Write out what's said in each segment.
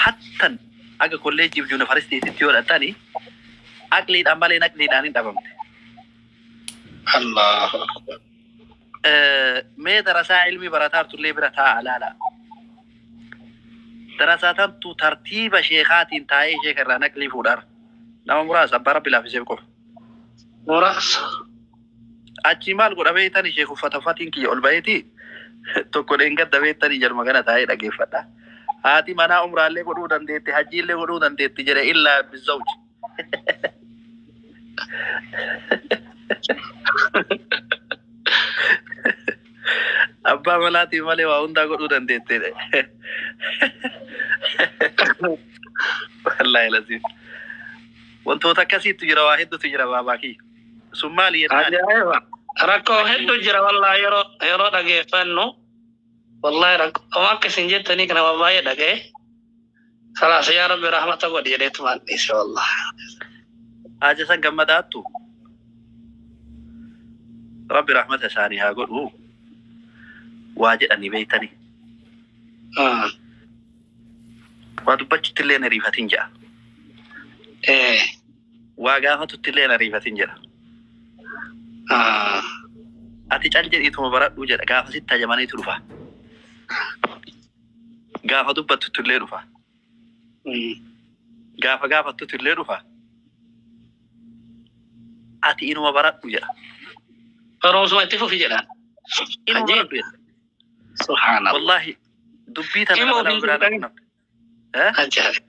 Hattan aga kolleejjiif yuunivarsiitiitti yoo dhaqxani aqliidhaan malee naqliidhaan hin dhabamte. Allahu akbar. Mee darasaa ilmi barataartullee bira taa'a laala. Darasaa tantu tartiiba sheekaatiin taa'ee sheeka irraa naqlii fuudhaara. Nama muraasa abbaa rabbi laaffiseef qofa. Muraasa. Achi maal godha beektani sheek uffata uffatiin kiyya ol baheeti tokko dheengadda beektanii jaluma kana taa'ee dhageeffadha. Haati manaa umraallee godhuu dandeetti, hajjiillee godhuu dandeetti jedhe illaa bizawji. Abbaa manaatiin malee waa hundaa godhuu dandeetti jedhe. Wallaahi laziim. Wantoota akkasiitu jira, waa hedduutu jira baabaa kiyya. Sun maali jennaan? Ajaa'iba. Rakkoo hedduu jira wallahi yeroo dhageeffannu wallahi rakkoo akka isin jettanii kana waan baay'ee dhaga'e. Kalaas yaa Rabbi rahmata godhi jedheetumaan dhiise wallahi. Haja san gammadaattu. Rabbi rahmata isaanii haa godhu. Waa jedhanii beektanii. Waa dubbachutti illee hin ariifatin jedha. Waa gaafatutti illee hin ariifatin jedha. Ati cal jedhiituma baradhuu jedha. Gaafa sitti hajamaniitu dhufa. Gaafa dubbattutti illee dhufa. Gaafa gaafattutti illee dhufa. Ati inuma baradhu jedha. Barumsuma itti fufi jedha. Inuma Ajeeb. baradhu jedha. Subhaanallah. Wallahi dubbii tana Hima nama lama ofiin biraa tuqanii. qunnamte. Eh? Ajaa'iba.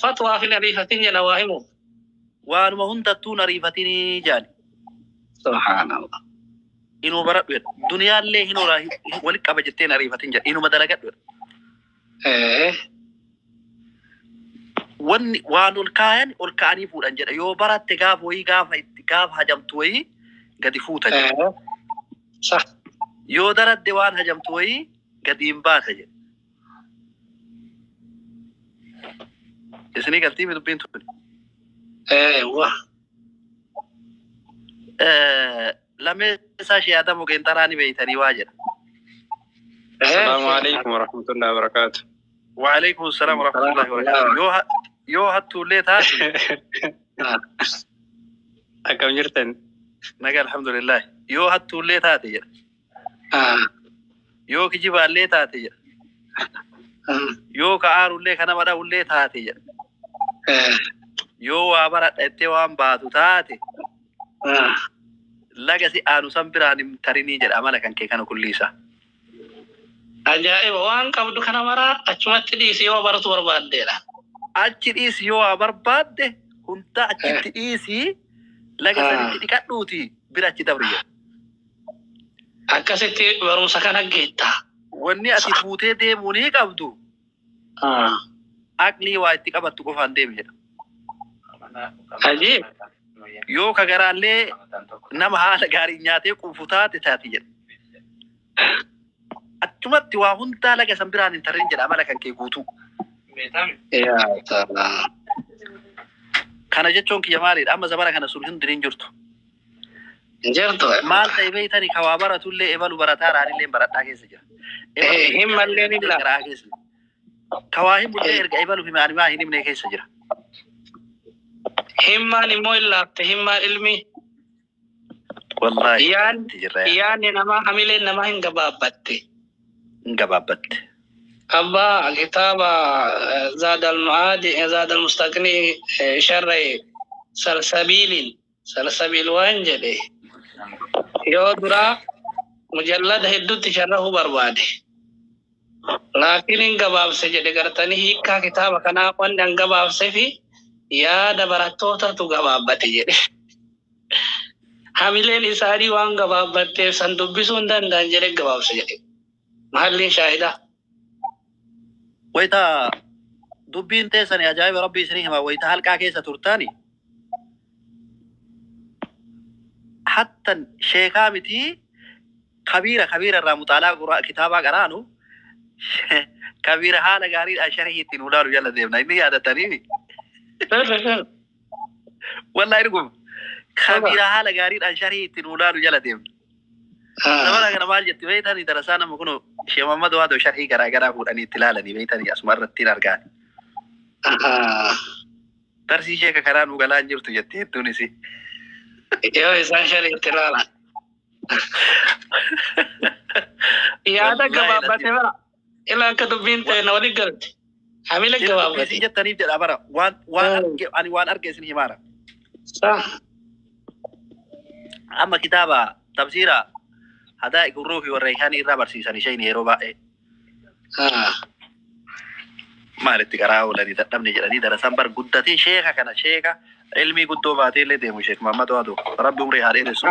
Fatwaaf hin ariifatin jedha waa himu. Waanuma hundattuu hin ariifatinii jaani. Subhaanallah. Inuma baradhu jedha. Duniyaallee hin horaa walitti qaba jettee hin ariifatin jedha. Inuma dalagadhu jedha. Wanni waan ol kaayan ol kaa'anii fuudhan jedha. Yoo baratte gaafa wayii gaafa itti gaafa hajamtu wayii gadi fuuta jedha. Sah. Yoo daradde waan hajamtu wayii gadi hin baata jedha. Isinii galtii dubbiin tuni. Wa. Lamee isaa shee Adamu Geenxaraa ni beeytanii waa jedha. Assalamu alaikum warahmatullahi wabarakatuh. Waalaikum salaam warahmatullahi wabarakatuh. Yoo hattuullee taate Akkam jirtan? naga alhamdulillah. Yoo hattuullee taate jedha. Yoo kijibaallee taate jedha. Yoo ka'aarullee kana madha'ullee taate jedha. Yoo waa baradha jettee waan baatu taate laga si aanu san biraan hin tarinii jedha amala kan kee kana kulliisa. Ajaa'iba waan qabdu kana maraa achumatti dhiisi yoo baratu barbaaddeedha. Achi dhiisi yoo waa barbaadde hunda achitti dhiisii laga sanitti dhiqadhuuti bira achi dabri jedha. Akkasitti barumsa kana geetta. Wanni ati fuutee deemuu ni qabdu aqlii waa itti qabattu qofaan deemi jedha. Ajiib. Yoo ka garaallee nama haala gaariin nyaatee quufu taate taati jedha. Achumatti waa hundaa laga san biraan hin tarrin jedha amala kan kee guutuu. Yaa salaam. Kana jechuun kiyya maalidha? Amma zamana kana sun hundi hin jirtu. Jirtu. Maal ta'e beeytani ka waa baratullee ebalu barataa raanillee baradhaa keessa jira. Himmallee ni jira. Garaa keessa jira. Ka waa himullee erga ebalu hime ani maa hin himne keessa jira. Himmaan immoo hin laafte himmaan ilmi. Wallaahi Yaan- itti jirra yaa. Yaanni namaa hamileen namaa hin gabaabbatte. Hin gabaabbatte. Abbaa kitaaba Zaad al-Ma'aadi Zaad al-Mustaqni sharre salsabiiliin salsabiil waan jedhe yoo duraa mujallada hedduutti sharrahuu barbaade. Laakiin hin gabaabse jedhe gartanii hiikkaa kitaaba kanaa wanni an gabaabsee fi yaada barattootatu gabaabbate jedhe. Hamileen isaanii waan gabaabbatteef san dubbisuu hin danda'an jedhe gabaabse jedhe. Mahalliin shaahidaa. Wayita dubbiin teessani ajaa'iba rabbii isinii hima wayita halqaa keessa turtani hattan sheekaa miti kabiira kabiira irraa muxaalaa kitaabaa qaraanu kabiira haala gaariidhaan sharhii ittiin ulaalu jala deemna inni yaadatanii wallahi dhuguma kabiira haala gaariidhaan sharhii ittiin ulaalu jala deemna. Zamana kana maal jetti beeytani darasaa nama kun Sheekh Muhammad Waadoo sharhii garaa garaa fuudhanii itti ilaalanii beeytanii asuma irratti hin argaan. Darsii sheeka karaa nu galaa hin jirtu jetti hedduun isii. Yoo isaan sharhii itti ilaalan. Yaada Wallaahi gabaabbate bara. Ila akka dubbiin ta'e na wali galti. Hamila Ila dubbii gabaabbate. isin jettaniif jedha bara waan waan arge ani waan arge isin himaara. Sa. Amma kitaaba tafsiira hadaa gurruu fi warra isaan irraa barsiisan isheen yeroo baay'ee maalitti karaa oolanii dadhabne jedhanii darasan bar guddatee sheeka kana sheeka ilmii guddoo baatee illee deemu Sheek Muhammad Waadoo rabbi umrii haa dheeressu.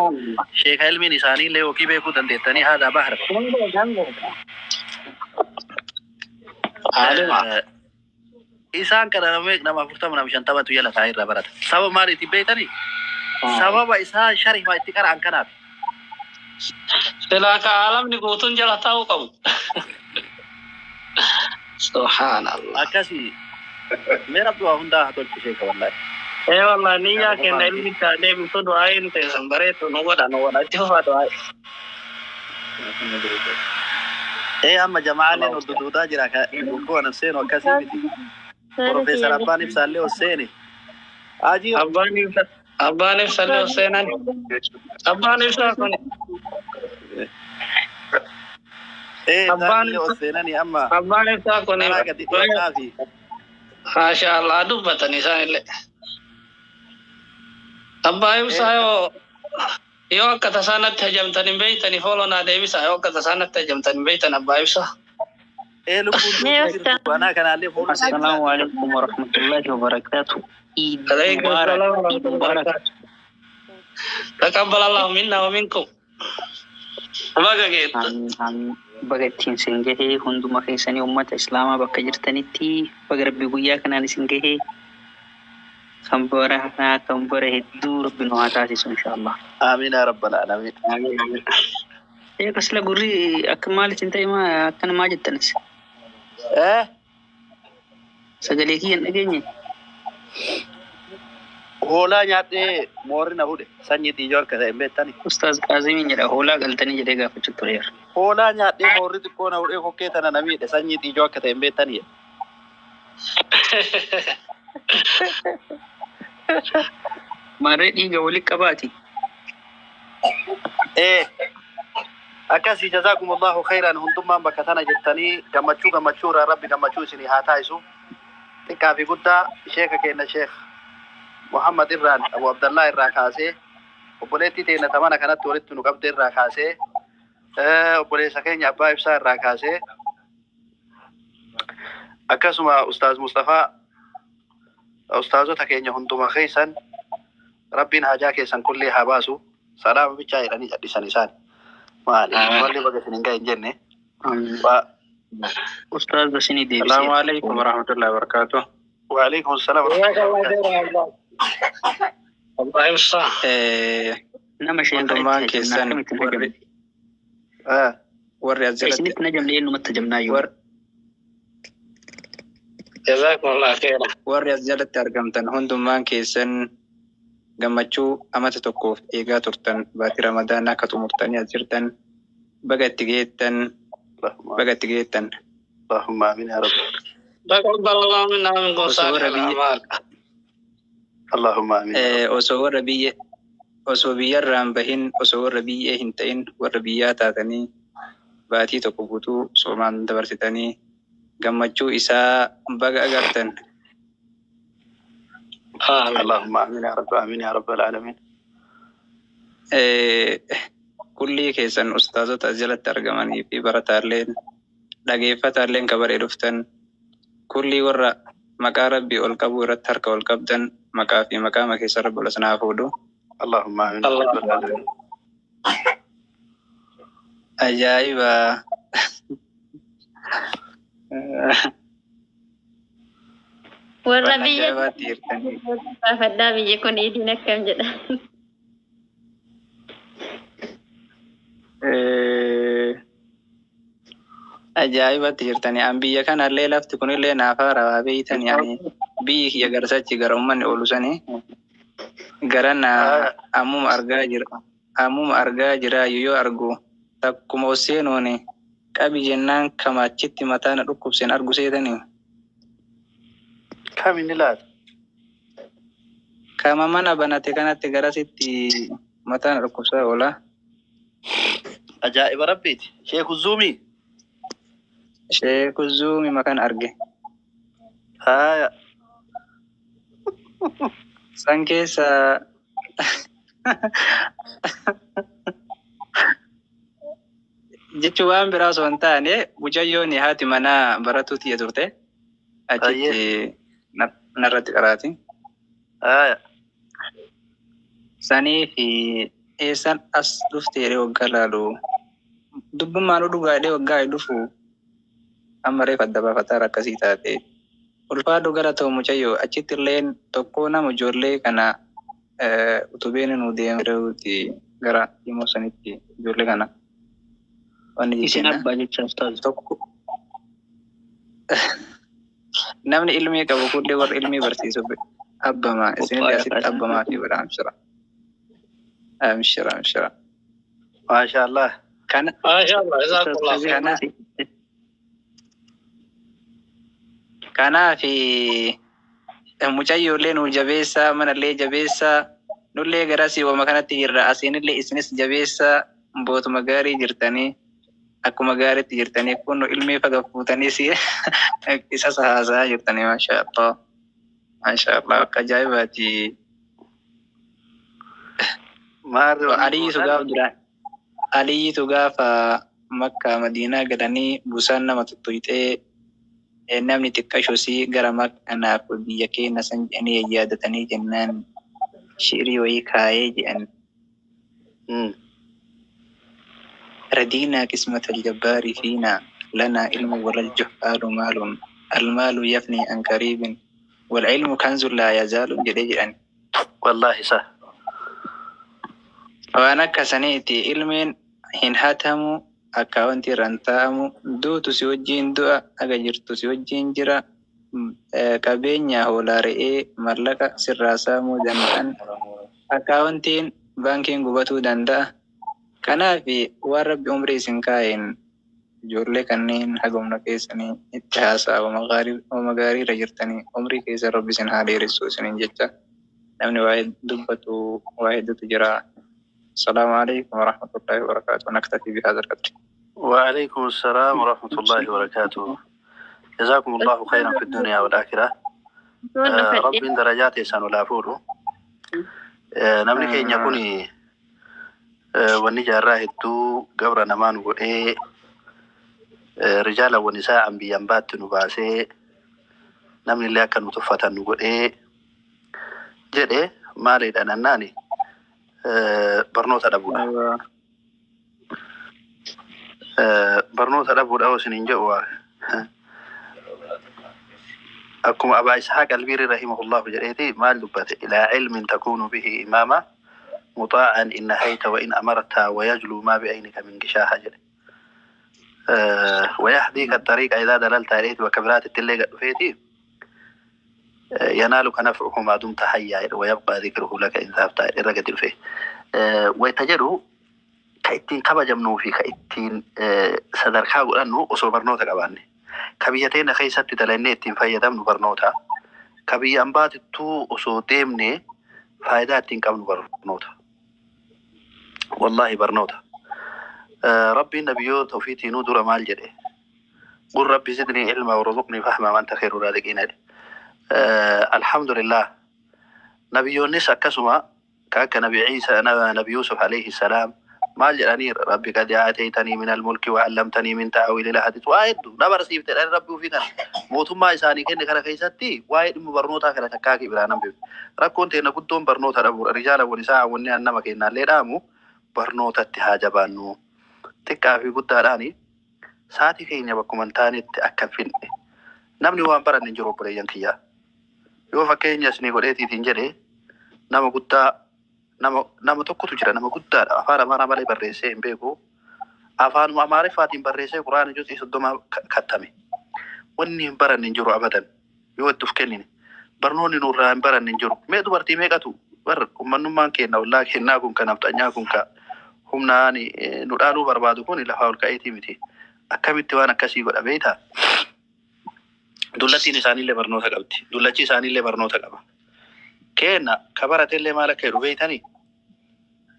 Sheeka ilmiin isaanii illee yookiin beekuu dandeettanii haadha bahar. Aalima. Isaan kana nama 40 nama 50tu jala taa'ee irraa barata. Sababa maaliitiin beektanii? Sababa isaan sharhima itti qara'an kanaaf. Silaa ka aalamni guutuun jala taa'uu qabu. Subhaanallah. Akkasii mee rabbi waa hundaa haa tolchu sheeka wallaahi. Ee wallahi niyyaa Kana kenna qofaa ilmi miti. taa deebisu du'aayin teessan bareedu nu godha nu godha itti fufaa du'aayi. Ee amma jama'aaleen ol duduudaa jira ka lubbuu ana seenu akkasii miti. Profeesar Abbaan Ibsaallee ol seene. Ajii Abbaan ibsa abbaan ibsallee ol seenan. Abbaan ibsaa kun ee abbaan isaanillee ol seenanii amma abbaan ibsaa kun karaa gadi dhiyataa fi maasha Allah dubbatan isaanillee. Abbaa ibsaa ee yoo akka tasaa natti hajamtan hin beeytani fooloo naa deebisa yoo akka tasaa natti hajamtan hin beeytan abbaa ibsaa. Ee lubbuun Mee duutuu ustaaz. jirtu anaa kanaallee fooloo السلام deebisaati. عليكم ورحمة الله وبركاته. عيد عليكم مبارك السلام عيد ورحمة الله مبارك. وبركاته. تقبل الله منا ومنكم. Baga geettu. آمين آمين. Baga ittiin isin gahee hunduma keessanii uummata Islaamaa bakka jirtanitti baga Rabbi guyyaa kanaan isin gahee kan bara kanaa kan bara hedduu Rabbi nu haa taasisu inshaallah. Amiin yaa rabbal aalamiin. Amiin amiin. Eega sila gurri akka maal isin ta'e maa akkana maa jettanis? Ee Sagalee kiyya hin dhageenye? Hoolaa nyaadhee moorri na hudhe sanyii xiyyoo akka ta'e hin beektani. Ustaaz Qaazimiin jedha hoolaa galtanii jedhee gaafachuu tureera. Hoolaa nyaadhee moorri xiqqoo na hudhee kokkee tana na miidhe sanyii xiyyoo akka ta'e hin beektani. Maarree dhiiga walitti qabaati. Ee akkasii jazaakumullahu khairan hundummaan bakka tana jettanii gammachuu gammachuu irraa rabbi gammachuu isinii haa taasisu. Xiqqaa fi guddaa sheeka keenya Sheekh Muhammad irraan Abu Abdallaa irraa kaasee obboleettii teenya tamana kanatti walitti nu qabde irraa kaasee obboleessa keenya abbaa ibsaa irraa kaasee akkasuma Ustaaz Mustafaa ustaazota keenya hunduma keessan rabbiin hajaa keessan kullee haa baasu. Salaama bichaa jedhanii cadhisan isaan. Maali? Walli baga isin hin gahin jenne. Amiin. Ustaaz isinii السلام deebiseera. عليكم ورحمة الله وبركاته. وعليكم السلام ورحمة جزاك الله الله وبركاته. خير يا abbaa. Abbaa ibsaa. Nama sheekaa itti Hundumaan hajamna keessan akkamitti hin warri hajamne? Warri as jalatti Isinitti hin hajamne eenyumatti hajamnaayyuu. Warri جزاكم الله خيرا. Warri as jalatti argamtan hundumaan keessan gammachuu amata tokkoof eegaa turtan baatii ramadaanaa akka xumurtanii as jirtan baga itti geettan baga itti geettan. اللهم آمين يا رب. تقبل الله منا ومنكم Osoo صالح warra biyya الأعمال. اللهم آمين يا رب. Osoo warra biyya osoo biyyarraa hin bahin osoo warra biyyee hin ta'in warra biyyaa taatanii baatii tokko guutuu soomaan dabarsitanii gammachuu isaa baga agartan. آمين. اللهم آمين يا رب آمين يا رب العالمين. Kullii keessan ustaazota as jalatti argamanii fi barataalleen dhageeffataalleen kabaree dhuftan kullii warra maqaa rabbii ol qabuu irratti harka ol qabdan maqaa fi maqaama keessa rabbi ol isin haa fuudhu. اللهم آمين يا رب اللهم العالمين. Ajaa'iba! Warra Waan biyya ajaa'ibaatti jirtanii. gaafadhaa biyyi kun iidiin akkam jedha. Ajaa'ibatti jirtanii. An biyya kanallee lafti kunillee naaf haarawaa beeytanii ani biyyi kiyya garsachi gara uummanni oolu sanii gara na ammuma argaa jira ammuma argaa jiraayyuu yoo argu takkuma ol seenuuni Qabi jennaan kama achitti mataa na dhukkubseen argu seetanii. Kam inni laata? Kama mana banate kanatti garasitti mataa na dhukkubsaa oola. Ajaa'iba rabbiiti. Sheeku Zuumii. Sheeku Zuumi makan arge. Haaya. San keessa jechuun waan biraa osoo hin taane mucayyoon haati manaa baratuu tiyya turte achitti narratti qaraati. Haaya. Sanii fi eessaan as dhufte jedhee waggaa laalu dubbummaan dhugaa jedhee waggaa dhufu amma reef adda baafataa akkasii taate. Ulfaadhu gara ta'u mucayyoo achitti illeen tokkoo nama ijoollee kana utubeen nu deemuuti gara dhimmoo sanitti ijoollee kana. Wanni Isin jechuudha. abbaa jecha ustaaz. Tokko namni ilmii qabu kullee warra ilmii barsiisu abbamaa isinillee asitti abbamaa fi godha amshira. Amshira amshira. Maasha Allah. Kana Maasha Allah, jazakallah khair. kana kanaafi mucayyoollee nu jabeessaa manallee jabeessaa nullee garasii wama kanatti jirra asiinillee isinis jabeessaa bootuma gaarii jirtanii akkuma gaariitti jirtanii kun ilmii faga fuutaniis isas haasaa jirtanii maasha Allah maasha Allah akka ajaa'ibaati. Maarri wanni Aliyyiitu gootan gaafa duraan Aliyyiitu gaafa Makkaa Madiinaa galanii busaan nama tuttuqxee namni xiqqashosii gara Makkanaaf biyya keenya san jedhanii yaadatanii jennaan shi'irii wayii kaayee jedhan. Radinaa qismata aljabbaari fiinaa lanaa ilmu walal juhaalu maalun almaalu yafni an qariibin wal ilmu kanzun laa yazaalu jedhee jedhan. Wallaahi sa. Waan akkasaniiti ilmiin hin hatamu akkaawwantii irra hin taa'amu duutu si wajjin du'a aga jirtu si wajjin jira qabeenya hoolaa re'ee mallaqa sirraa saamuu danda'an akkaawwantiin baankiin gubatuu danda'a. Kanaaf waan rabbi umrii isin kaa'een ijoollee kanneen hagumna keessanii itti haasa'a wama gaarii irra jirtanii umrii keessa rabbi isin haa dheeressu isiniin jecha namni waa dubbatu waa hedduutu jira. السلام عليكم ورحمة الله وبركاته. نكتفي بهذا القدر. وعليكم السلام ورحمة الله وبركاته. جزاكم الله خيرا في الدنيا والآخرة. Osoon dhufadhe Rabbiin darajaa teessan ol haa fuudhu. Namni keenya kun wanni jaarraa hedduu gabra namaa nu godhee rijaalawwan isaa an biyyan baatti nu baasee namni illee akka nu tuffatan nu godhee jedhe maaliidha nannaani barnoota dhabuudha. أيوة. Barnoota dhabuudha yoo isiniin jedhu akkuma Abaa Ishaaq Albiiri rahimahullahu jedheeti maal dubbate ilaa cilmin takuunu bihi imaama muxaa'an in nahayta wa in amarta wayajluu maa bi'aynika min gishaaha jedhe. ويهديك الطريق إذا دللت عليه وكبرات التلي قد ينالك نفعه ما دمت حيا ويبقى ذكره لك إن ذهبت الرقة فيه ويتجروا كايتين كبجمنو في كايتين sadarkaa godhannu osoo barnoota qabaanne. Ka biyya teenya keessatti dalannee ittiin fayyadamnu barnoota. Ka biyya ambaatittuu osoo deemne faayidaa ittiin qabnu barnoota. Wallaahi barnoota. Rabbiin nabiyyoota ofiitiinuu dura maal jedhe? قل ربي زدني علما وارزقني فهما وانت خير الرازقين jedhe. Alhamdulillah. Nabiyyoonnis akkasuma ka akka nabi Ciisa nabi Yusuf alayhi salaam maal jedhanii rabbi qad aataytanii min almulki wa allamtanii min ta'awili lahadis waa hedduu na barsiifte jedhanii rabbi ofii kana mootummaa isaanii kenne kana keessatti waa'ee dhimma barnootaa kana takkaa biraa nan beeku. Rakkoon teenya guddoon barnoota dhabuudha. Rijaala wal isaa wanni an nama kennaallee dhaamu barnootatti haa jabaannu. Xiqqaa fi guddaadhaani sa'aatii keenya bakkuma hin taanetti akka hin finne. Namni waan baranne hin jiru obboleeyyan kiyyaa. Yoo fakkeenya isinii godheetiitiin jedhe nama guddaa nama tokkotu jira nama guddaadha afaan amaaraa malee barreessee hin beeku afaanuma amaariffaatiin barreessee quraana juz'ii 30 kattame wanni hin baranne hin jiru abadan yoo itti uf kennine barnoonni nurraa hin baranne hin jiru mee dubartii meeqatu bar ummannummaan keenya ollaa kennaa kun kan nafxanyaa kun ka humnaan nu dhaaluu barbaadu kun lafaa ol ka'eetii miti Akkamitti waan akkasii godha beektaa? Dullattiin isaaniillee barnoota qabdi. Dullachi isaaniillee barnoota qaba. Kenna ka baratellee maal akka jedhu beektanii?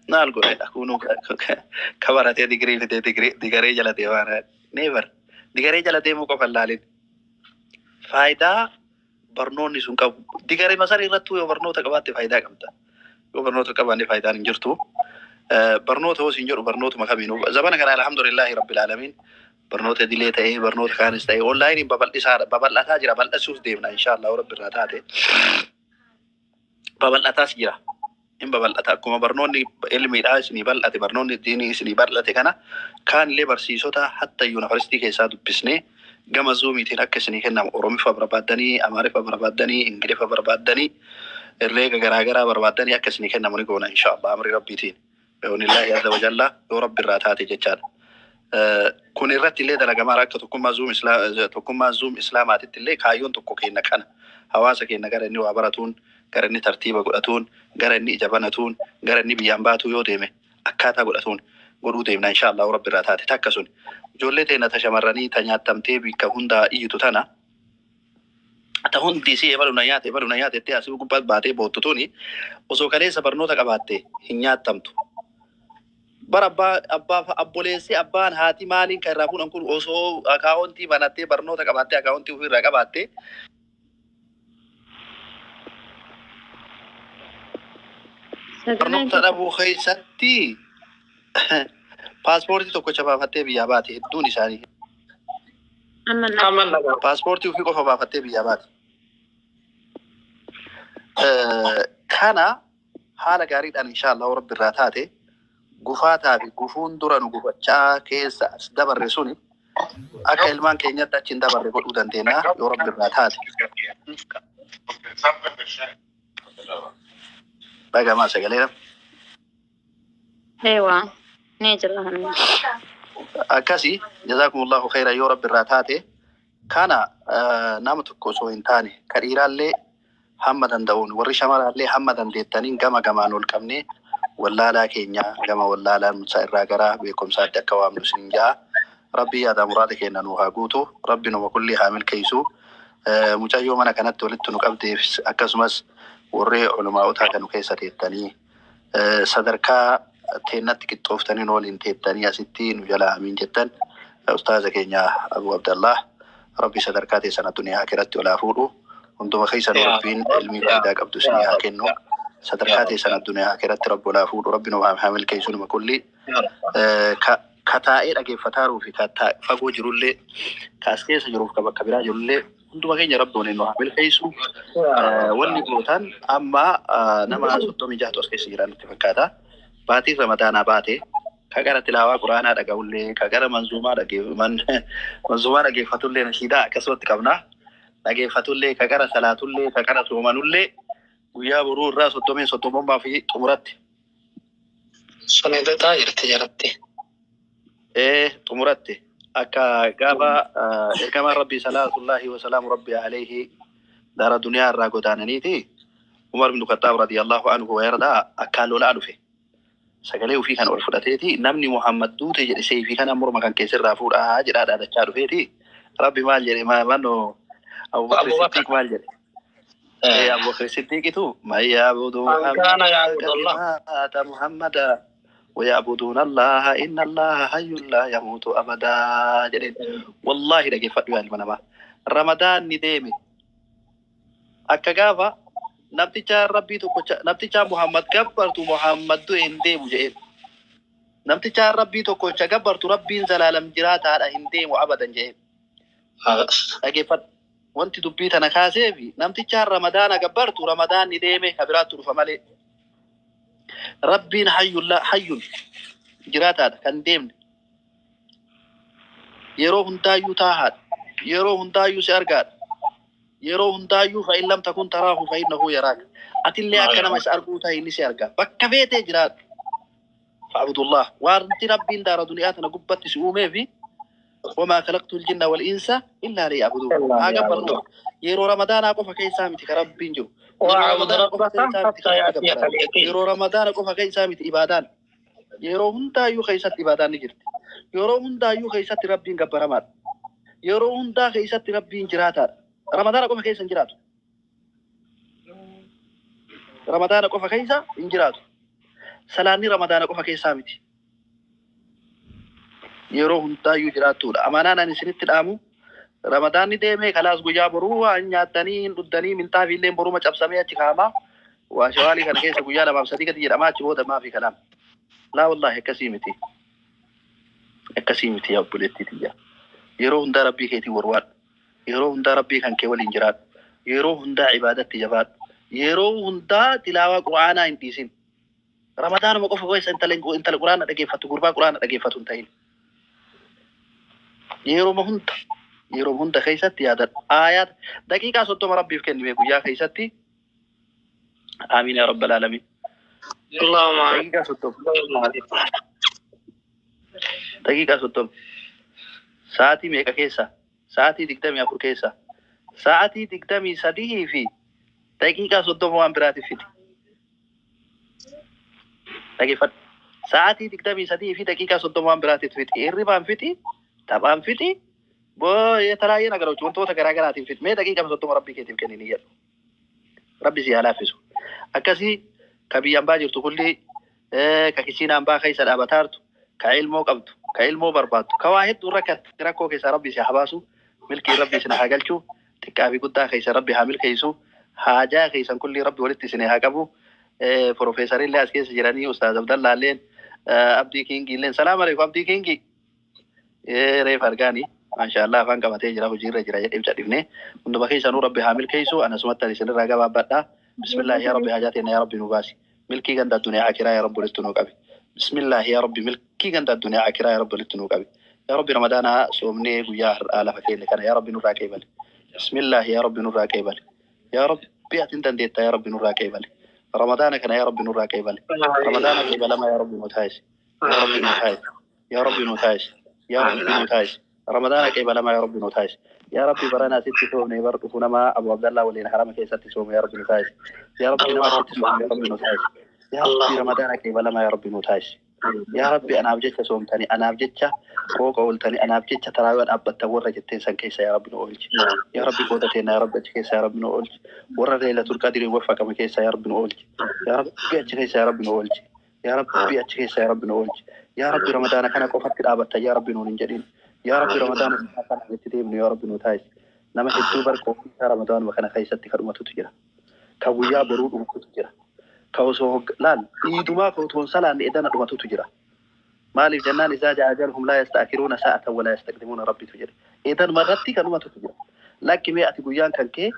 Naal godhedha. Kunuu ka baratee digirii fidee digaree jala deemaa never. Digaree jala deemuu qofa hin laalin. Faayidaa barnoonni sun qabu. Digaree masarii irrattuu yoo barnoota qabaatte faayidaa qabda. Yoo barnoota qabaanne faayidaan hin jirtu. Barnoota hoo siin jedhu barnootuma kamiinuu. Zamana kana alhamdulillahi rabbil aalamiin barnoota idilee ta'ee barnoota kaanis ta'ee onlaayiniin babal'isaa babal'ataa jira, bal'asuuf deemna inshaallah rabbi irraa taate. Babal'ataas jira. Hin babal'ata. Akkuma barnoonni ilmiidhaa isinii bal'ate, barnoonni diinii isinii bal'ate kana kaanillee barsiisota hatta yuunivarsiitii keessaa dubbisnee gama zuumiitiin akka isinii kennamu, Oromiffa barbaaddanii, Amaariffa barbaaddanii, Ingiliffa barbaaddanii, herreega garaagaraa barbaaddanii akka isinii kennamu ni goona inshaallah amri rabbiitiin. Bi'oonillaahi azza wa jalla yoo rabbi irraa taate jechaadha. Kun irratti illee dalagamaa akka tokkummaa zuum islaamaatitti illee kaayyoon tokko kenna kana hawaasa keenya gara inni waa baratuun, gara inni tartiiba godhatuun, gara inni ija banatuun, gara inni biyyaan baatu yoo deeme akkaataa godhatuun godhuu deemna inshaallah rabbi irraa taate. Takka sun ijoollee teenya ta shamarranii ta nyaatamtee bikka hundaa iyyitu tana ta hundi si ebalu na nyaate, ebalu na nyaate jettee asii gubbaatti baatee boottu tuni osoo kaleessa barnoota qabaatte hin nyaattamtu. Bara abbaa abboleessi abbaan haati maaliin kan irraa fuudhan kun osoo akaawontii banattee barnoota qabaattee akaawontii ofirraa qabaatte Sagaleen barnoota dhabuu keessatti paaspoortii tokkocha baafattee biyyaa baate hedduun isaanii. Amma lafa. Amma lafa. Paaspoortii ofii qofa baafattee biyyaa baate. Kana haala gaariidhaan inshaallah rabbi irraa taate gufaataa fi gufuun dura nu gufachaa keessa as dabarre suni akka ilmaan keenyatti achi hin dabarre godhuu dandeenya yoo rabbi irraa taate. Dhagamaa sagalee nama. Eewaa ni jira hamma. Akkasi jazaakumullahu khayran yoo rabbi irraa taate kana nama tokko osoo hin taane ka dhiiraallee hamma danda'uun warri shamaraallee hamma dandeettaniin gama gamaan ol qabnee wallaalaa keenya gama wallaalaan musaa irraa gara beekumsaatti akka waamnu isin ja'a. Rabbi yaada muraada keenya nu haa guutu. Rabbi numa kulli haa milkeessu. Mucayyoo mana kanatti walitti nu qabdeef akkasumas warri ulumaa'otaa kan nu keessa teettanii sadarkaa teennatti qixxooftanii nu waliin teettanii asitti nu jala amiin jettan ustaaza keenya Abu Abdallah Rabbi sadarkaa teessan addunyaa akiratti olaa fuudhu. Hunduma keessan Rabbiin ilmii faayidaa qabdu isinii haa kennu. Sadarkaa teessan addunyaa akiratti Rabbi olaa fuudhu. Rabbi nu haa milkeessu numa kulli. Ka taa'ee dhageeffataaruu fi ka fagoo jirullee ka as keessa jiruuf ka bakka biraa jirullee hunduma keenya Rabbi waliin nu haa milkeessu. Wanni gootan amma nama 36tu as keessa jiran nutti fakkaata. Baatiin Ramadaanaa baate ka gara tilaawaa Quraanaa dhaga'ullee ka gara manzuumaa manzuumaa dhageeffatullee nashiidaa akkasumatti qabna. Dhageeffatullee ka gara salaatullee ka gara soomanullee guyyaa boruu irraa 30 soddomummaa fi xumuratti. Suni xixaa jirti jalatti. Ee xumuratti akka gaafa ergamaan Rabbii salaatullaahi wasalaamu Rabbii alayhi daara duniyaa irraa godaananiiti Umar bin Khattaab radiyallahu anhu wa yardaa akkaan lolaa dhufe. Sagalee ofii kan ol fudhateeti namni Muhammad duute jedhe seefii kana morma kan keessirraa fuudhaa jedhaa dhaadachaa dhufeeti. Rabbi maal jedhe mannoo Abu Bakr Siddiq maal jedhe? Ee Abu Bakr Siddiqitu man ya'budu Man kaana Muhammadan ya'budu Allah. mata Muhammada wa ya'buduna Allah inna Allah hayyun la yamutu abada jedheen. Wallahi dhageeffadhu yaa ilma namaa. Ramadaan ni deeme. Akka gaafa namticha Rabbii tokkocha namticha Muhammad gabbartu Muhammad du'e hin deemu jedheen. Namticha Rabbii tokkocha gabbartu Rabbiin zalaalam jiraataadha hin deemu abadan jedheen. Dhageeffadhu. Wanti dubbii tana kaaseefi namticha Ramadaana gabbartu Ramadaan ni deeme ka biraattu dhufa malee. Rabbiin hayyun hayyun jiraataadha kan deemne. Yeroo hundaayyuu taahaadha. Yeroo hundaayyuu si argaadha. Yeroo hundaayyuu fa in lam takun taraahu fa innahu yaraaka. Atillee akka nama isa arguu ta'e inni si arga. Bakka feetee jiraadhu. Fa'budullah. Wanti Rabbiin daara duniyaa tana gubbatti si uumee fi wamaa khalaqtu al-jinna wal insa illaa liya'buduun. Haa gabbarru. Yeroo Ramadaanaa qofa keessaa miti ka Rabbiin jiru. Yeroo واعبد Ramadaana qofa ربك keessaa miti حتى ka Rabbi يأتيك gabbaran. اليقين. Yeroo Ramadaana qofa keessaa miti ibaadaan. Yeroo hundaayyuu keessatti ibaadaan ni jirti. Yeroo hundaayyuu keessatti Rabbiin gabbaramaadha. Yeroo hundaa keessatti Rabbiin jiraataadha. Ramadaana qofa keessa hin jiraatu. Ramadaana qofa keessa hin jiraatu. Salaanni Ramadaana qofa keessaa miti. Yeroo hundaayyuu jiraattuudha. Amanaan ani isinitti dhaamu, Ramadaanni deemee kalaas, guyyaa boruu waan nyaattanii hin dhuddanii, minxaafi illee boruma cabsamee achi kaa'ama. Waa shawaalii kana keessa guyyaa 2 fi 3 gadi jedhamaa, achi booda maafi kalaam. Laa wallaahi, akkasii miti. Akkasii miti, yaa obboleettii tiyya. Yeroo hundaa Rabbii keetii warwaadhu. Yeroo hundaa Rabbii kan kee waliin jiraadhu. Yeroo hundaa ibaadatti jabaadhu. Yeroo hundaa tilaawaa Qur'aanaa hin dhiisin. Ramadaanuma qofa keessa intala Qur'aana dhageeffattu, gurbaa Qur'aana dhageeffatu hin ta'in. Yeroo hunda, yeroo hunda keessatti yaadadhu. Aayaat daqiiqaa 30 Rabbiif kennime guyyaa keessatti. Amiin yaa rabbal aalamiin. Allahumma. Daqiiqaa 30. Daqiiqaa 30. Sa'aatii meeqa keessa? Sa'aatii 24 keessa. Sa'aatii 23 fi daqiiqaa 30 waan biraatiif fidi. Dhageeffadhu. Sa'aatii 23 fi daqiiqaa 30 waan biraatiif fixi. Hirribaan fixi, taphaan fixi, የተለያየ ነገሮች wantoota garaa garaatiin fixi. Mee daqiiqaa 30 Rabbii keetiif kennini jedhu. Rabbi si haa laaffisu. Akkasii ka biyya ambaa jirtu kulli, ka kisiin ambaa keessa dhaabataartu, ka ilmoo qabdu, ka ilmoo barbaaddu, ka waa hedduu rakkatte, rakkoo keessaa Rabbi si haa baasu, milkii Rabbi isin haa galchu, xiqqaa fi guddaa keessa Rabbi haa milkeessu, haajaa keessan kulli Rabbi walitti isin haa qabu. Profeesarillee as keessa jiranii, Ustaaz Abdallaalleen, Abdii Kingiilleen, salaam alaikum Abdii Kingi. Reef argaani. Maashaallah, afaan qabatee jira, hojiirra jira jedhee cadhifne. Hunduma keessanuu Rabbi haa milkeessu. Anasumatti ani isinirraa gabaabbadha. Bismillaahi, yaa Rabbi, haajaa teenya yaa Rabbi nu baasi. Milkii ganda addunyaa akiraa yaa Rabbi walitti nuu qabi. Bismillaahi, yaa Rabbi, milkii ganda addunyaa akiraa yaa Rabbi walitti nuu qabi. Yaa Rabbi, Ramadaana soomnee guyyaa har'aa lafa keenya kana yaa Rabbi nurraa qeebale. Bismillaahi, yaa Rabbi, nurraa qeebale. Yaa Rabbi, ati hin dandeetta, yaa Rabbi, nurraa qeebale. Ramadaana kana yaa Rabbi nurraa qeebale. Ramadaana qeebalamaa yaa Rabbi nu taasisi. Yaa Rabbi nu taasisi. Yaa Rabbi nu taasisi. Yaa Rabbi nu taasisi. Ramadaana qeebalamaa yaa Rabbi nu taasisi. Yaa Rabbi, barana sitti soomne, bar dhufu nama Abu Abdallah waliin harama keessatti soome yaa Rabbi nu taasisi. Yaa Rabbi, nama sitti soome yaa Rabbi nu taasisi. Yaa Rabbi, Ramadaana qeebalamaa yaa Rabbi nu taasisi. Yaa Rabbi, anaaf jecha soomtanii, anaaf jecha qooqa ooltanii, anaaf jecha taraawii dhaabbattan warra jetteen san keessa yaa Rabbi nu oolchi. Yaa Rabbi, qooda teenya yaa Rabbi achi keessa yaa Rabbi nu oolchi. Warra Leelatul Qadriin waffaqame keessa yaa Rabbi nu oolchi. Yaa Rabbi, achi keessa yaa Rabbi nu oolchi. Yaa Rabbi, achi keessa yaa Rabbi nu oolchi. Yaa Rabbi, Ramadaana kana qofatti dhaabatta yaa Rabbi nuun hin jedhin. Yaa Rabbi, Ramadaana kana itti deemnu yaa Rabbi nu taasisi. Nama hedduu bar qophii Ramadaanuma kana keessatti kadhumatutu jira. Ka guyyaa boruu dhumatutu jira. Ka osoo laal iidumaa ka otoo hin salaanne edana dhumatutu jira. Maaliif jennaan, إذا جاء أجلهم لا يستأخرون ساعة ولا يستقدمون Rabbitu jedhe. Edanuma irratti kan dhumatutu jira. Lakki, mee ati guyyaan kan kee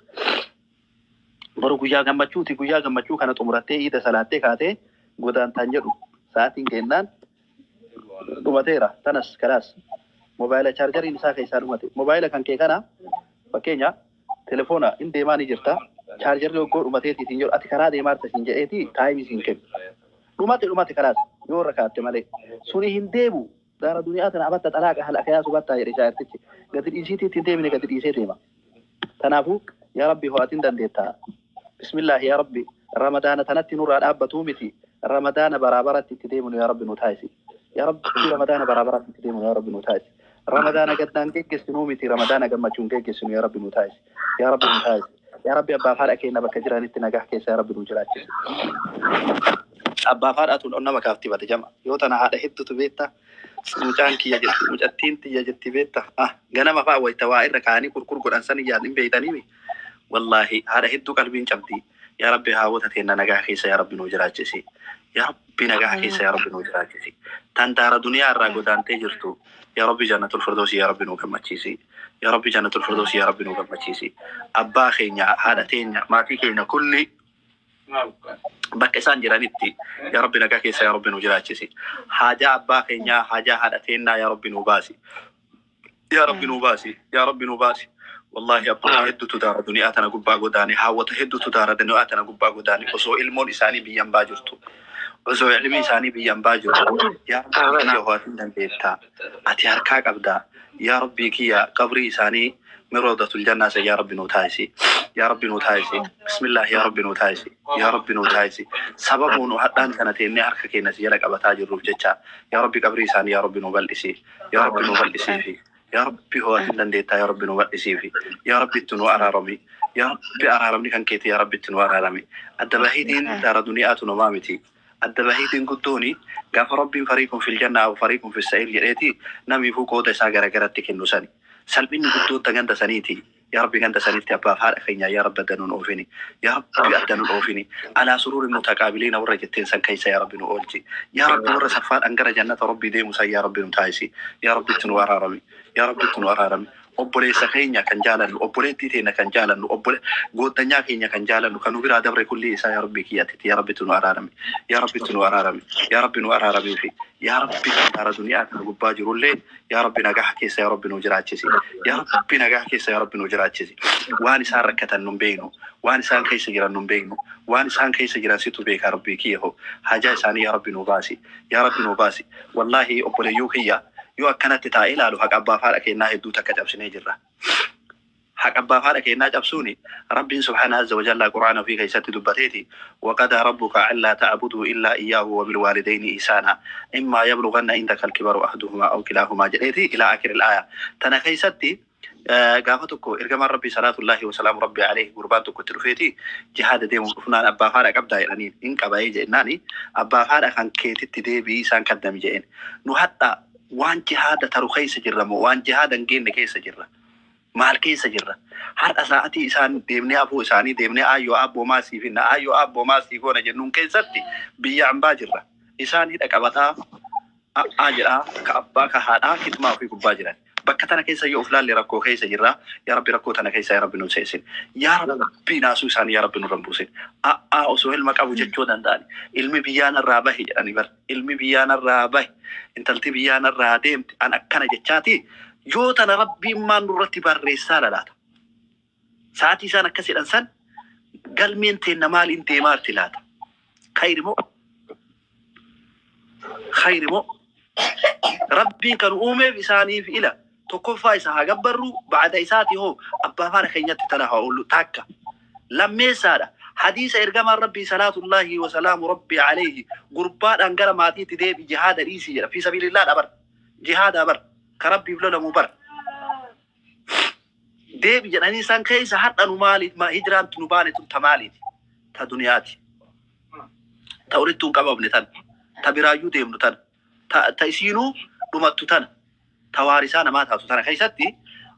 boru guyyaa gammachuuti, guyyaa gammachuu kana xumurattee iida salaattee kaatee godaantaan jedhu, sa'aatiin kennaan dhumateera. Tanas kalaas mobaayila chaarjariin isaa keessaa dhumate. Mobaayila kan kee kana, fakkeenya telefoona in deemaa ni jirta, chaarjarri hoggoo dhumateeti siin jedhu, ati karaa deemaa jirta siin jedheeti time siin kennu. Dhumate, dhumate, kalaas, yoo irra kaatte malee suni hin deemu. Daara duniyaa tana abatta xalaaqa hal akka yaasu battaa jedhe shaayirtichi. Gadi dhiisiitii ittiin deemine, gadi dhiisee deema. Kanaafuu yaa Rabbi, ho'atiin dandeettaa. Bismillaahi, yaa Rabbi, Ramadaana tanatti nurraa dhaabbatuu miti, Ramadaana baraabaratti itti deemnu yaa Rabbi nu taasisi. Yaa Rabbi, Ramadaana baraabaratti itti deemnu yaa Rabbi nu taasisi. Ramadaana gaddaan geggeessinuu miti, Ramadaana gammachuun geggeessinu yaa Rabbi nu taasisi. Yaa Rabbi nu taasisi. Yaa Rabbi, abbaa fi haadha keenya bakka jiranitti nagaa keessa yaa Rabbi nu jiraachisi. Abbaa fi haadhaatu nama kaafti bate jama. Yoo tana haadha hedduutu beekta. Mucaan kiyya jetti, mucattiin tiyya jetti, beekta. Ah, ganama fa'a wayita waa irra kaa'anii kurkur godhan san yaadin hin beeytaniimi. Wallaahi, haadha hedduu qalbiin cabdi. Yaa Rabbi, haawwata teenna nagaa keessa yaa Rabbi nu jiraachisi. Yaa Rabbi, nagaa keessa yaa Rabbi nu jiraachisi. Tan daara duniyaa irraa godaantee jirtu yaa Rabbi jannatul firdoosi yaa Rabbi nu gammachiisi. Yaa Rabbi, jannatul firdoosi yaa Rabbi nu gammachiisi. Abbaa keenya, haadha teenya, maatii keenya kulli bakka isaan jiranitti yaa Rabbi nagaa keessa yaa Rabbi nu jiraachisi. Haajaa abbaa keenyaa, haajaa haadha teennaa yaa Rabbi nu baasi. Yaa Rabbi nu baasi. Yaa Rabbi nu baasi. Wallahi, abbaa hedduutu daara duniyaa tana gubbaa godaane, haawwata hedduutu daara duniyaa tana gubbaa godaane, osoo ilmoon isaanii biyyan baa jirtu. Osoo ilmi isaanii biyyan baa jirtu. Yaa Rabbi kiyya, ho'atiin dandeettaa. Ati harkaa qabdaa. Yaa Rabbii kiyya, qabrii isaanii Min rawdatul jannaa san yaa Rabbi nuu taasisi. Yaa Rabbi nuu taasisi. Bismillah yaa Rabbi nuu taasisi. Yaa Rabbi nuu taasisi. Sababuu nu hadhaan kana teennee harka keenya si jala qabataa jirruuf jecha yaa Rabbi qabrii isaanii yaa Rabbi nuu bal'isi. Yaa Rabbi nuu bal'isiifi. Yaa Rabbi ho'atin dandeettaa yaa Rabbi nuu bal'isiifi. Yaa Rabbi itti nuu araarami. Yaa Rabbi araaramni kan keeti yaa Rabbi itti nuu araarami. Adda bahiitiin daara duniyaatu nomaa miti. Adda bahiitiin guddooni gaafa Rabbiin fariiqun fil jannaa wa fariiqun fis sa'iir jedheeti namiifuu qooda isaa garagaratti kennu sani. Salphinni guddoon ta ganda saniiti. Yaa Rabbi ganda sanitti abbaaf haadha keenya yaa Rabbi adda nun oofini. Yaa Rabbi adda nun oofini. Alaa suruuri mutaqaabiliina warra jetteen san keessa yaa Rabbi nu oolchi. Yaa Rabbi warra saffaadhaan gara jannata Rabbii deemu san yaa Rabbi nu taasisi. Yaa Rabbi itti nu araarami. Yaa Rabbi itti nu araarami. Obboleessa keenya kan jaalannu, obboleettii teenya kan jaalannu, obbole gooddanyaa keenya kan jaalannu, kan nu biraa dabre kullii isaa yaa Rabbi kiyyatitti yaa Rabbi itti nu araarami. Yaa Rabbi itti nu araarami. Yaa Rabbi nu araaramiifi. Yaa Rabbi kan daara duniyaa kana gubbaa jirullee yaa Rabbi nagaha keessa yaa Rabbi nu jiraachisi. Yaa Rabbi nagaha keessa yaa Rabbi nu jiraachisi. Waan isaan rakkatan nun beeknu, waan isaan keessa jiran nun beeknu, waan isaan keessa jiran situ beeka Rabbii kiyya hoo. Hajaa isaanii yaa Rabbi nu baasi. Yaa Rabbi nu baasi. Wallaahi obboleeyyuu kiyya yoo akkanatti taa'ee ilaalu haqa abbaaf haadha keenyaa hedduu takka cabsinee jirra. Haqa abbaaf haadha keenyaa cabsuuni Rabbiin subhaana azza wa jalla Qur'aana ofii keessatti dubbateeti waqadaa rabbuka allaa ta'buduu illaa iyyaahu wa bilwaalidayni ihsaana immaa yablughanna indaka alkibaru ahaduhumaa aw kilaahumaa jedheeti ilaa aakhiril aaya. Tana keessatti gaafa tokko ergamaan Rabbii salaatullaahi wa salaamu Rabbii alayhi gurbaan tokko itti dhufeeti jihaada deemuuf dhufnaan abbaaf haadha qabdaa jedhaniin hin qabaa'ee jennaani abbaaf haadha kan keetitti deebi'ii isaan kaddami jedheen. Nu hadha waan jihaada taru keessa jirra moo waan jihaada hin geenne keessa jirra? Maal keessa jirra? Har'a sa'atii isaan deemnee afoo isaanii deemnee aayyoo aabboo maa siif hinna aayyoo aabboo maa sii goona jennuun keessatti biyya ambaa jirra. Isaan hidha qabataa a'aa jedhaa ka abbaa ka haadhaa kitmaa ofii gubbaa jiran. Bakka tana keessa yoo of laalle rakkoo keessa jirra. Yaa Rabbi rakkoo tana keessa yaa Rabbi nu seesin. Yaa Rabbi naasuu isaanii yaa Rabbi nurra hin buusin. A'aa osoo ilma qabu jechuu danda'ani. Ilmi biyyaa narraa bahe jedhani bar. Ilmi biyyaa narraa bahe. Intalti biyyaa narraa deemte an akkana jechaati. Yoo tana Rabbiin maan nurratti barreessaa lalaata. Sa'atii isaan akkas jedhan san galmeen teenna maaliin deemaarti laata? Khayri moo? Khayri moo? Rabbiin kan uumeef isaaniif ila tokkoffaa isa haa gabbarru ba'ada isaati hoo abbaa faana keenyatti tana haa oollu takka. Lammeessaadha. Hadiisa ergamaan Rabbii salaatullaahi wa salaamu Rabbii alayhi gurbaadhaan gara maatiitti deebi jihaada dhiisii jedha. Fi sabiilillah bar. Jihaada bar. Ka Rabbiif lolamu bar. Deebi jedhanii isaan keessa hadha nu maaliif hijiraan nu baane tun ta maaliiti? Ta duniyaati. Ta walittuu hin qabamne tan. Ta biraayyuu deemnu tan. Ta isiinuu dhumattu tana. Ta waarisaa namaa taatu tana keessatti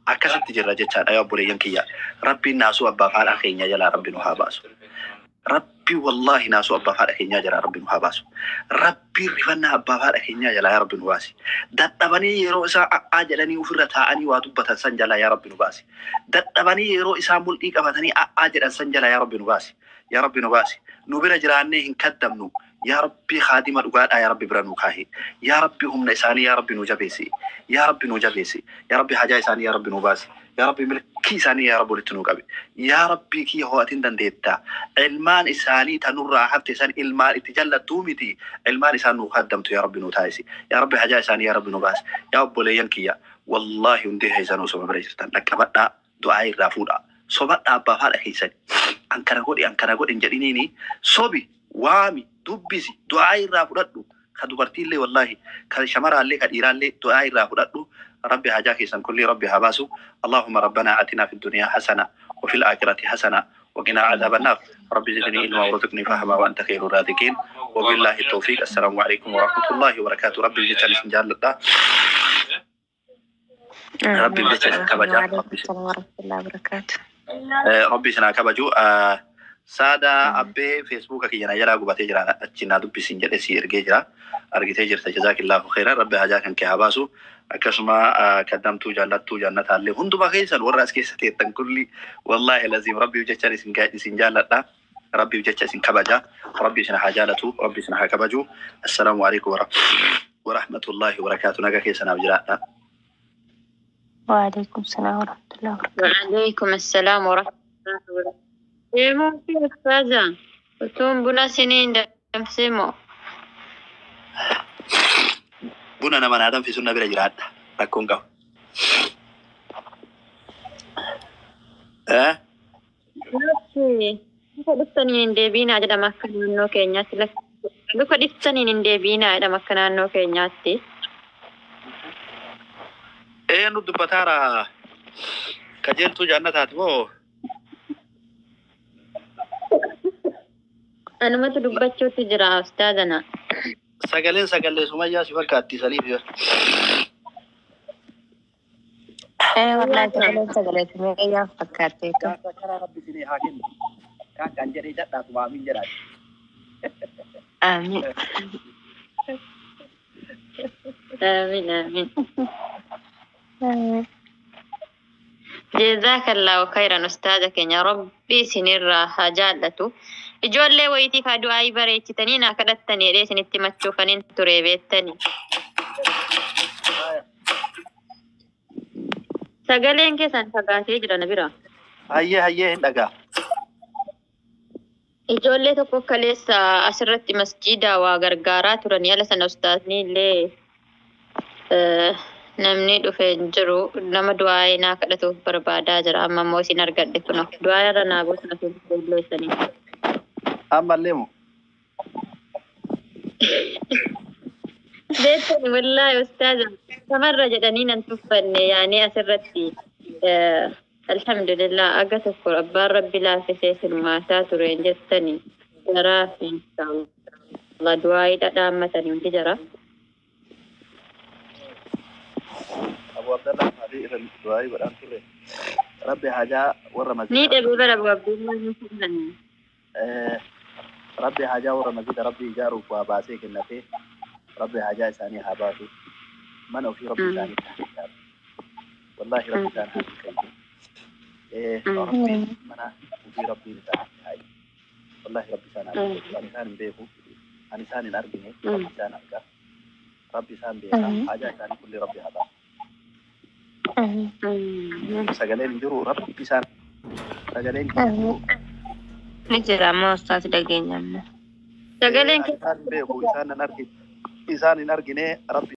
akkasitti jirra jechaadha yaa obboleeyyan kiyya. Rabbiin naasuu abbaaf haadha keenya jalaa Rabbi nu haa baasu. Rabbi wallaahi naasuu abbaaf haadha keenyaa jalaa Rabbi nu haa baasu. Rabbiin rifannaa abbaaf haadha keenyaa jalaa yaa Rabbi nu baasi. Dadhabanii yeroo isaa a'aa jedhanii ofirra taa'anii waa dubbatan san jalaa yaa Rabbi nu baasi. Dadhabanii yeroo isaa mul'ii qabatanii a'aa jedhan san jalaa yaa Rabbi nu baasi. Yaa Rabbi nu baasi. Nu bira jiraannee hin kaddamnu. Yaa Rabbi haadima dhugaadhaa yaa Rabbi bira nu kaahi. Yaa Rabbi humna isaanii yaa Rabbi nu jabeessi. Yaa Rabbi nu jabeessi. Yaa Rabbi hajaa isaanii yaa Rabbi nu baasi. Yaa Rabbi milkii isaanii yaa Rabbi walitti nu qabi. Yaa Rabbi kiyya ho'atin dandeetta. Ilmaan isaanii tanurraa hafte san ilmaan itti jallattuu miti. Ilmaan isaan nu kaddamtu yaa Rabbi nu taasisi. Yaa Rabbi hajaa isaanii yaa Rabbi nu baasi. Yaa obboleeyyan kiyya. Wallaahi hundi keessan osoo bira jirtan dhaqqabadhaa du'aa irraa fuudhaa. Sobadhaa abbaaf haadha keessan. An kana godhi an kana godhi hin jedhiniini sobi waami dubbisi du'aa irraa fudhadhu. Ka dubartiillee wallaahi ka shamaraallee ka dhiiraallee du'aa irraa fudhadhu. Rabbi hajaa keessan kulli Rabbi haa baasu. Allahumma rabbana atina fid dunyaa hasana wa fil aakhirati hasana wa qinaa adhaban naar. Rabbi zidni ilma warzuqni fahma wa anta khairur raziqin. Wa billahi tawfiq. Assalaamu alaikum wa rahmatullahi wa barakatuh. Rabbi jecha isin jaalladha. Rabbi jecha isin kabaja. Waalaikum salaam warahmatullahi wabarakatuh. Rabbi isin haa kabaju. Saada abbee Feesbuuka kiyya na jalaa gubatee jira achi naa dubbisiin jedhee si ergee jira. Argitee jirta jazaakillaahu khairan. Rabbi hajaa kan kee haa baasu. Akkasuma kaddamtuu jaallattuu jannataallee hunduma keessan warra as keessa teettan kulli wallaahi laziim Rabbiif jecha isin jaalladha. Rabbiif jecha isin kabaja. Rabbi isin haa jaalatu. Rabbi isin haa kabaju. Assalaamu alaikum wa rahmatullaahi wa barakaatu. Naga keessanaaf jiraadha. Waalaikum salaam warahmatullahi wabarakatuh. وعليكم السلام ورحمة الله وبركاته. Deemuu fi ustaaza utuun buna siniin danfisee moo? Buna nama naa danfisu na bira jiraadha. Rakkoon qabu. Eh? Lakki luka dhuftaniin hin deebiinaa jedhama akka naannoo keenyaatti. Luka dhiftaniin hin deebiinaa jedhama akka naannoo keenyaatti. Eenyu dubbataara kajeeltuu jaannataati moo? Anumatu dubbachuutti jira ustaazana. Sagaleen sagalee Sumayyaa si fakkaatti saniif. Wallahi sagaleen sagalee Sumayyaa fakkaatteetu. Jaarsa karaa rabbi isinii haa kennu. Kaan kan jedhee jadhaatu maamiin jedhaati. Amiin. Amiin amiin. Jazaakallaahu khayran ustaaza keenya, Rabbi isinirraa haa jaallatu. Ijoollee wayitii kaa du'aayii bareechitanii naa kadhattanii jedhee isinitti machuufaniin ture beektanii. Sagaleen keessan fagaatee jira na bira. Hayyee hayyee, hin dhagaa. Ijoollee tokko kaleessa asirratti masjiida waa gargaaraa turanii, ala sana ustaazni illee namni dhufe hin jiru, nama du'aayii naa kadhatuuf barbaadaa jira. Amma immoo isin argadhe, kuno du'aayii irra naa buusaa fi ijoollee isanii. Ammallee moo? Beektani wallaahi ustaaza samarra jedhanii nan tuffanne yaanii asirratti, alhamdulillah, aga tokko abbaan rabbi laaffisee hirmaataa tureen jettani jaraa fi inshaallah du'aayii dhadhaammatanii hundi jara. Abu Abdallah maali irra du'aayii godhaan turre. Rabbi hajaa warra Ni masjiida. dhabee bara abdummaa ni fuudhanii. Rabbi hajaa warra masjiida rabbi ijaaruuf waa baasee kennatee, rabbi hajaa isaanii haa baasu. Mana ofii rabbi isaanii haa ijaaru. Wallahi rabbi isaan haa milkeessu. Rabbiin mana ofii rabbiin isaan haa ijaaru. Wallahi rabbi isaan haa milkeessu. Ani isaan hin beeku. Ani isaan hin argine. Rabbi isaan arga. Rabbi isaan beeka. Hajaa isaanii kulli rabbi haa baasu. Sagaleen hin jiru, rabbi isaan sagaleen hin jiru. Ni jira amma ustaas, dhageenya amma. Sagaleen Ani isaan hin beeku. Isaan hin argine. Isaan hin argine rabbi.